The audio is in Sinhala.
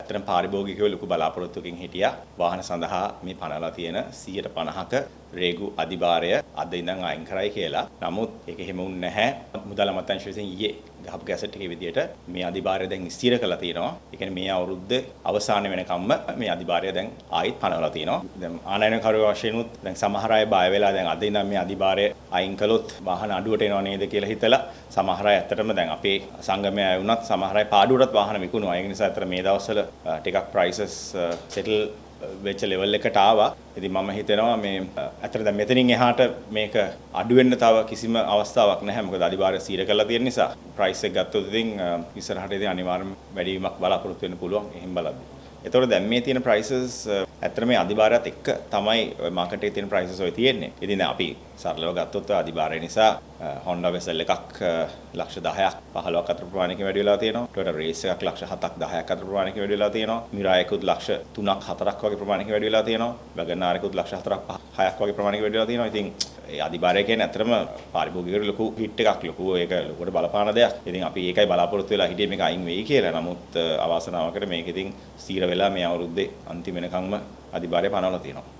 ඇත්තටම පාරිභෝගිකයෝ ලොකු බලාපොරොත්තුවකින් හිටියා වාහන සඳහා මේ පනවලා තියෙන 150ක රේගු අධිභාරය අද ඉඳන් අයින් කරයි කියලා. නමුත් ඒක එහෙම වුණ නැහැ. මුදල් අමාත්‍යාංශ විසින් ඊයේ ගහපු ගැසට් එකේ විදියට මේ අධිභාරය දැන් ස්ථිර කරලා තියෙනවා. ඒ කියන්නේ මේ අවුරුද්ද අවසාන වෙනකම්ම මේ අධිභාරය දැන් ආයිත් පනවලා තියෙනවා. දැන් ආනයනකරුවෝ වශයෙන් උත් දැන් සමහර අය බය වෙලා දැන් අද ඉඳන් මේ අධිභාරය අයින් කළොත් වාහන අඩුවට එනවා නේද කියලා හිතලා සමහර අය ඇත්තටම දැන් අපේ සංගමය අය වුණත් සමහර අය පාඩුවටත් වාහන විකුණුවා. ඒක නිසා ඇත්තට මේ දවස්වල ටිකක් ප්‍රයිසස් සෙටල් වෙච්ච ලෙවල් එකට ආවා. ඉතින් මම හිතනවා මේ ඇත්තට දැන් මෙතනින් එහාට මේක අඩු වෙන්න තව කිසිම අවස්ථාවක් නැහැ. මොකද අධිභාරය ස්ථිර කරලා තියෙන නිසා ප්‍රයිස් එක ගත්තොත් ඉතින් ඉස්සරහට ඉතින් අනිවාර්යයෙන්ම වැඩිවීමක් බලාපොරොත්තු වෙන්න පුළුවන් එහෙම බලද්දි. එතකොට දැන් මේ තියෙන ප්‍රයිසස් ඇත්තට මේ අධිභාරයත් එක්ක තමයි මාකට් එකේ තියෙන ප්‍රයිසස් ඔය තියෙන්නේ. ඉතින් දැන් අපි සරලව ගත්තොත් ඔය අධිභාරය නිසා Honda Vezel එකක් ලක්ෂ 10ක් 15ක් අතර ප්‍රමාණයකින් වැඩි වෙලා තියෙනවා. Toyota Raize එකක් ලක්ෂ 7ක් 10ක් අතර ප්‍රමාණයකින් වැඩි වෙලා තියෙනවා. Mirai එකකුත් ලක්ෂ 3ක් 4ක් වගේ ප්‍රමාණයකින් වැඩි වෙලා තියෙනවා. Wagon R එකකුත් ලක්ෂ 4ක් 6ක් වගේ ප්‍රමාණයකින් වැඩි වෙලා තියෙනවා. ඉතින් ඒ අධිභාරය කියන්නේ ඇත්තටම පාරිභෝගිකයට ලොකු හිට් එකක්, ලොකු ඒක ලොකුවට බලපාන දෙයක්. ඉතින් අපි ඒකයි බලාපොරොත්තු වෙලා හිටියේ මේක අයින් වෙයි කියලා. නමුත් අවාසනාවකට මේක ඉතින් ස්ථිර වෙලා මේ අවුරුද්දේ අන්තිම වෙනකන්ම අධිභාරය පනවලා තියෙනවා.